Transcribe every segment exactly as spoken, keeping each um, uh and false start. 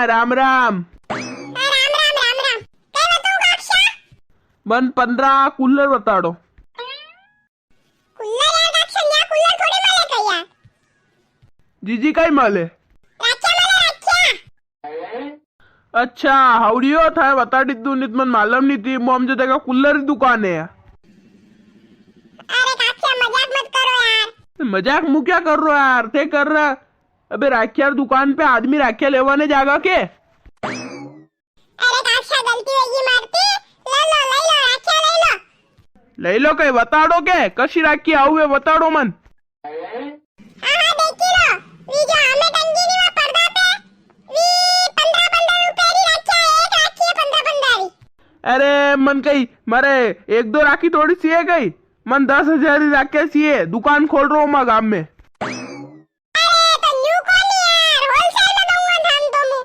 राम राम। हाँ, राम राम, राम राम। कई बताऊं काक्षा? मन पन्द्रह कूलर बताड़ो। कूलर यार काक्षा, न्या कूलर थोड़ी मले कई यार। जीजी काई मले? राख्या मले, राख्या। अच्छा, हावड़ियो थाए बताड़ी दू, नित मन मालूम नी थी, मु हमजे देखा कूलर री दुकान है। अरे काक्षा, मजाक मत करो यार। मजाक मु क्या कर रो यार, थे कर रा। अबे राख्या री दुकान पे आदमी राख्या लेवाने जागा के? अरे काक्षा, गलती होगी मारती। ले लो, ले लो, राख्या ले लो। ले लो कई बताड़ो के, कशी राखी आवे बताड़ो मन। हाँ, हाँ, देखी लो। वी जो हमें टंगी नी वा पर्दा पे, वी पन्द्रह पन्द्रह रुपया री राख्या है, एक राखी है पन्द्रह पन्द्रह री। अरे मन कई, मारे एक दो राखी थोड़ी सी है कई, मन दस हजार री राख्या सी है, दुकान खोल रो हूँ मैं गाम में। अरे, तो न्यू कोनी यार, होलसेल में दूंगा थान तो मु।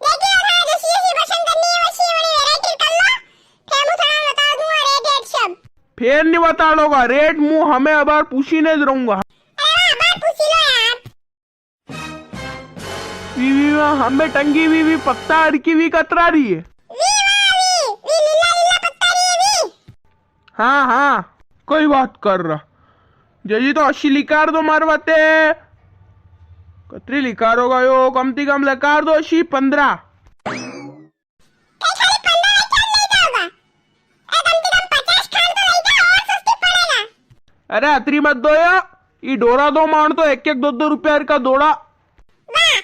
देखी लो, थाने जसी जसी पसंद करनी है, वसी वाली वैरायटी कर लो। फेर मु थाने बता दूंगा रेट, रेट सब। फेर नी बताड़ोगा, रेट मु हमें अबार पूछी ने ज रहूंगा। अरे वाह, अबार पूछी लो यार। वी, वी, वा, हमें टंगी वी, वी पत्ता अड़की वी कतरा री है? वी, वा, वी, वी लीला, लीला पत्ता री है, वी। हाँ, हाँ, कोई बात कर रा। जजी तो अस्सी लिकार दो मार वाते। कतरी लिकार होगा यो, कम ती कम लिकार दो अस्सी, पन्द्रह। कई खाली पन्द्रह में क्या ले जाओगा? ए, कम ती कम पचास खान तो ले जाओ, और सस्ती पड़ेगा। अरे, अतरी मत दो यो, ई डोरा दो माण तो एक एक दो दो रुपया का डोरा। वाह,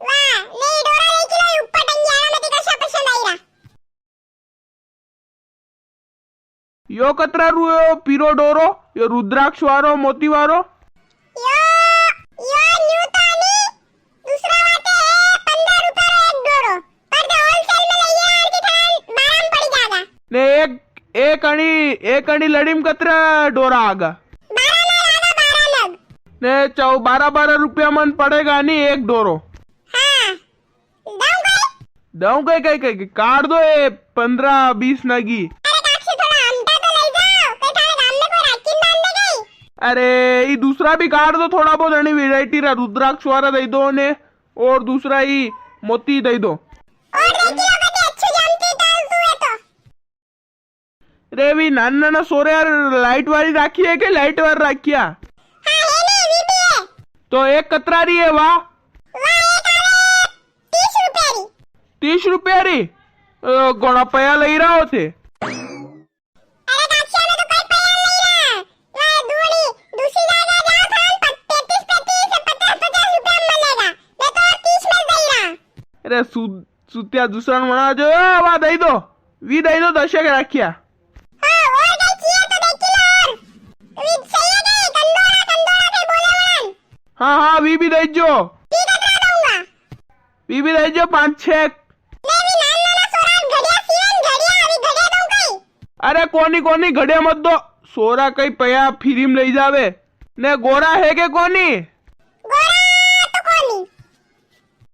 वाह, ले ई डोरा ले किलो ऊपर टंगी आरा में ती कसा पसंद आई रा। यो कतरा रू है यो पीरो डोरो, यो रुद्राक्ष वारो, मोती वारो? यो, यो न्यू तो नी, दूसरा वाते है पन्द्रह रुपया रो एक डोरो, पर जो होलसेल में लइए यार की थान बारह में पड़ी जागा। ने एक, एक अणी, एक अणी लड़ी में कतरा डोरा आगा? बारह नग आगा, बारह नग। ने चौ, बारह, बारह रुपया मन पड़ेगा नी एक डोरो। हाँ। दऊं कई? दऊं कई, कई, कई, कई, काट दो ये पन्द्रह बीस नगी। अरे काकी, थोड़ा हमटा तो ले जाओ, कई थारे गाम में कोई राखी बांधे गई? अरे, ई दूसरा भी काट दो, थोड़ा बहुत अणी वैरायटी रा रुद्राक्ष वाला दे दो ने, और दूसरा ई मोती दे दो। और देखी लो, कदी अच्छी जमती डाल तू है तो। रे, वी नाना नाना सोरे यार, लाइट वाली राखी है के लाइट वाली राखिया? हाँ, है ने, वी भी है। तो एक कतरा री है वा? वा एक आवे तीस रुपया री। तीस रुपया री? अ, घणा पया लई रहा हो थे। अरे, काकी, हमें तो कोई पया नहीं रहा। वा दूनी, दूसरी जगह जाओ, थान पत-, पैंतीस, पैंतीस, पचास, पचास रुपया में मिलेगा। मैं तो तीस में दे रहा। अरे, सु-, सुत्या दूसरा ने बना जो, ए, वा दई दो, वी दई दो, दशक राखिया। हाँ, और कई चाहिए तो देखी लो और। वी चाहिए के कंदोरा, कंदोरा के बोले वाला। हाँ, हाँ, वी भी दई जो। वी कतरा दूंगा? वी भी दई जो पाँच छह। ले, वी नाना नाना सोरा घड़िया सीएन घड़िया, वी घड़िया दूं कई? अरे कोनी, कोनी, घड़िया मत दो। सोरा कई पया फ्री में लई जावे। ने गोरा है के कोनी? गोरा तो कोनी।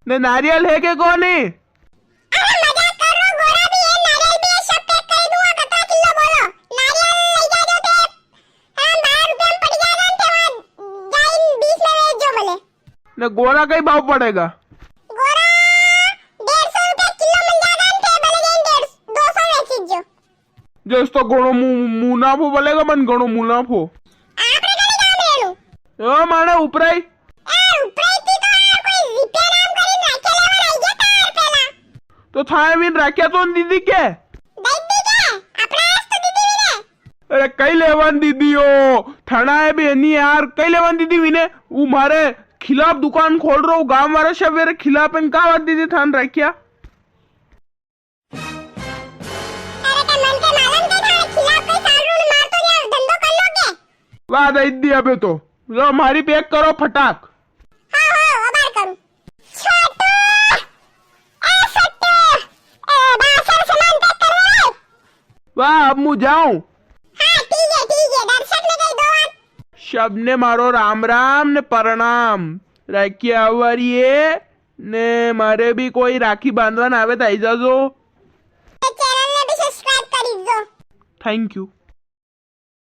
ने नारियल है के कोनी? अरे मजाक कर रो, गोरा भी है, नारियल भी है, सब पैक कर दूंगा। कतरा किलो बोलो? नारियल ले जा जो थे। हाँ, बारह रुपया में पड़ जाएगा, थे वहाँ जाइन बीस में बेच जो बोले। ने गोरा कई भाव पड़ेगा? गोरा डेढ़ सौ रुपया किलो मिल जाएगा, थे बोले जाइन डेढ़, दो सौ में बेच जो। जस तो घणो मु-, मुनाफो बलेगा मन, घणो मुनाफो। आपरे घरे काम रेणु। ओ माने उपराई। ए, उपराई थी तो यार कोई रिपेयर नाम करी ना, के लेवा आई गया तार पेला। तो थाए विन राख्या तो दीदी के? दीदी के? अपना आस तो दीदी विने। अरे कई लेवन दीदी हो, थाना है भी नहीं यार, कई लेवन दीदी विने, वो मारे खिलाफ दुकान खोल रो, गांव वाला सब मेरे खिलाफ है, का बात दीदी थान राख्या? अरे, ते मन के मालूम के थारे खिलाफ कोई सारू ने मारतो ने धंधो कर लो के? वाह, दई दी अबे तो। लो, मारी पैक करो फटाक। हाँ, हाँ, अबार करूँ। छोटू, ए छोटू, ए, बा, सब सामान पैक कर ले। वाह, अब मु जाऊं। हाँ, ठीक है, ठीक है, दर्शक ने कही दो बात। सबने मारो राम राम ने प्रणाम। राखी आवारी है, ने मारे भी कोई राखी बांधवा ना आवे तो आई जाजो। तो चैनल ने भी सब्सक्राइब कर दीजो। Thank you।